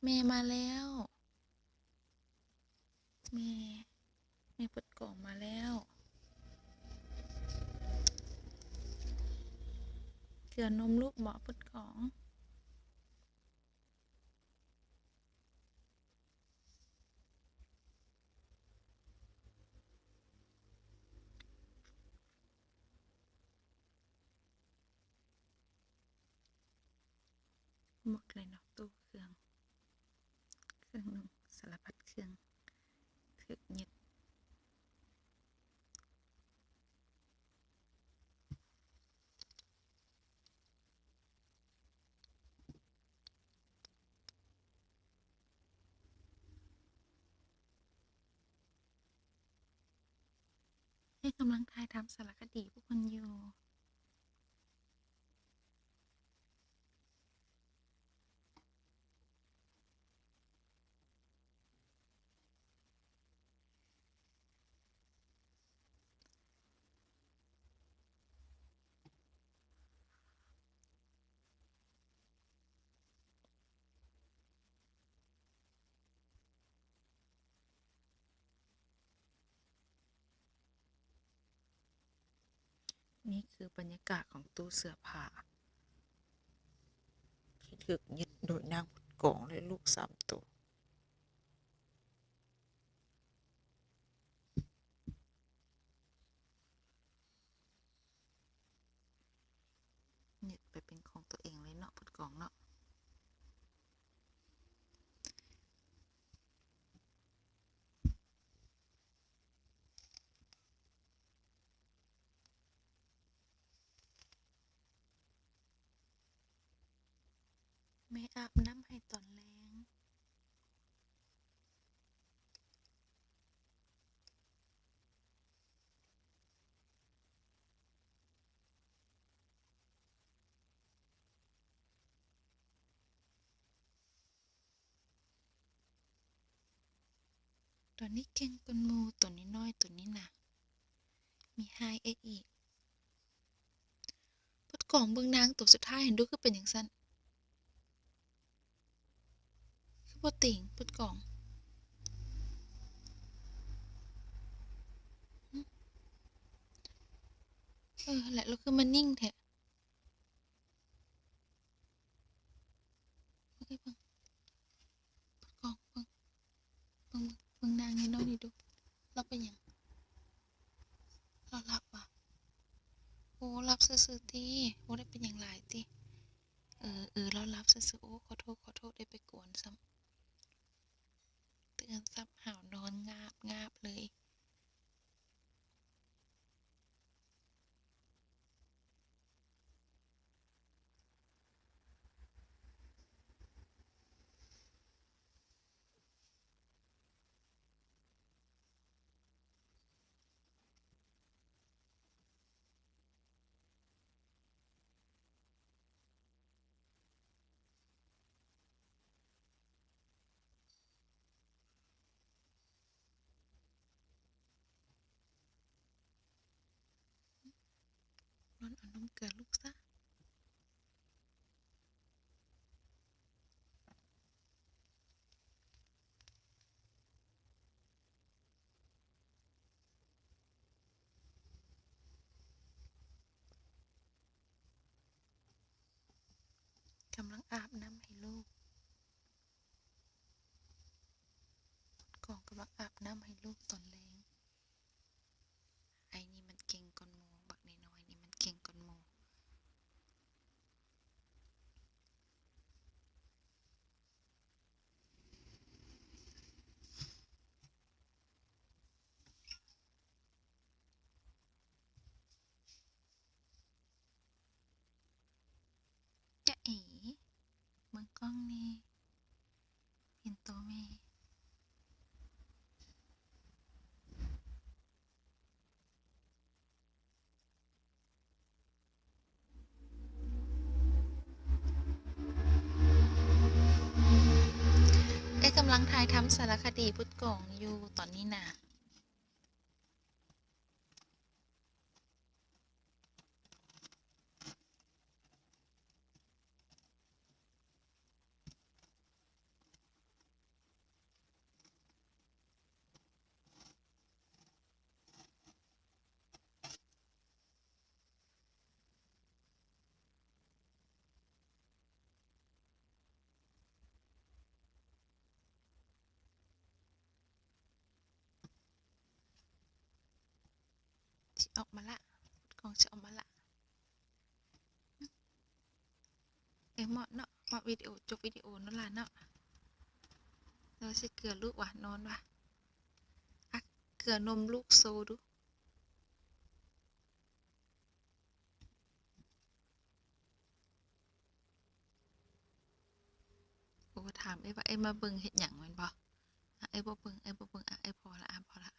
ແມ່ມາແລ້ວ ແມ່ ແມ່ເປີດກອງມາແລ້ວ. ເກືອນົມລູກເບາະເປີດກອງ. ໝົດເລີຍເນາະ ຕູ້ເຄື່ອງ ເຄື່ອງນຸ່ງ ສາລະພັດເຄື່ອງຖືກຍຶດ. ເອີ ກຳລັງຖ່າຍທຳສາລະຄະດີພວກເພິ່ນຢູ່. ນີ້ຄືບັນຍາກາດຂອງຕູ້ເສື້ອຜ້າ ທີ່ຖືກຍຶດໂດຍນາງເປີດກອງ ແລະ ລູກສາມໂຕ. ຍຶດໄປເປັນຂອງຕົວເອງເລີຍເນາະ ເປີດກອງເນາະ. ແມ່ອາບນ້ຳໃຫ້ຕອນແລງ. ໂຕນີ້ເກັ່ງກວ່າໝູ່ ໂຕນ້ອຍໆ ໂຕນີ້ນະ ມີຮ້າຍເອກອີກ. ເປີດກອງເບິ່ງນາງໂຕສຸດທ້າຍຫັ້ນດູ ຄືເປັນຈັ່ງຊັ້ນ ຄືບໍ່ຕີງ ເປີດກອງ. ເອີ ຫັ້ນແຫຼະ ລາວຄືມານິ່ງແທ້. ເບິ່ງ ເບິ່ງ ເບິ່ງ ເບິ່ງນາງນ້ອຍໆນີ້ດູ ລາວເປັນຫຍັງ? ລາວຫຼັບຫວາ? ໂອ້ ຫຼັບຊື່ໆຕິ ບໍ່ໄດ້ເປັນຫຍັງຫຼາຍຕິ? ເອີ ເອີ ລາວຫຼັບຊື່ໆ. ໂອ້ ຂໍໂທດ ຂໍໂທດ ໄດ້ໄປກວນຊ້ຳ ເຕືອນຊ້ຳ ຫາວນອນງາບໆເລີຍ. ນອນເອົານົມເກືອລູກຊະ. ກຳລັງອາບນ້ຳໃຫ້ລູກ. ກອງກຳລັງອາບນ້ຳໃຫ້ລູກຕອນແລງ. ໄອ້ນີ້ມັນເກັ່ງກ່ອນໝູ່ ບັກນ້ອຍໆນີ້ມັນເກັ່ງກ່ອນໝູ່. ຈະເອ ເບິ່ງກ້ອງແດ່ ເຫັນໂຕແມ່. ເອື້ອຍກຳລັງຖ່າຍທຳສາລະຄະດີເປີດກອງຢູ່ຕອນນີ້ນະ. ເ ອອກມາລະ ຂອງຊິອອກມາລະ. ເອີ ເໝາະເນາະ ເໝາະວິດີໂອ ຈົບວິດີໂອເນາະຫຼານເນາະ. ແລ້ວຊິເກືອລູກຫວາ ນອນຫວາ. ອະ ເກືອນົມລູກໂຊດູ. ໂອ້ ຖາມເອີຍວ່າ ເອີຍມາເບິ່ງເຮັດຫຍັງແມ່ນບໍ່? ອະ ເອີຍບໍ່ເບິ່ງ ເອີຍບໍ່ເບິ່ງ ອະ ເອີຍພໍລະ ອະ ພໍລະ.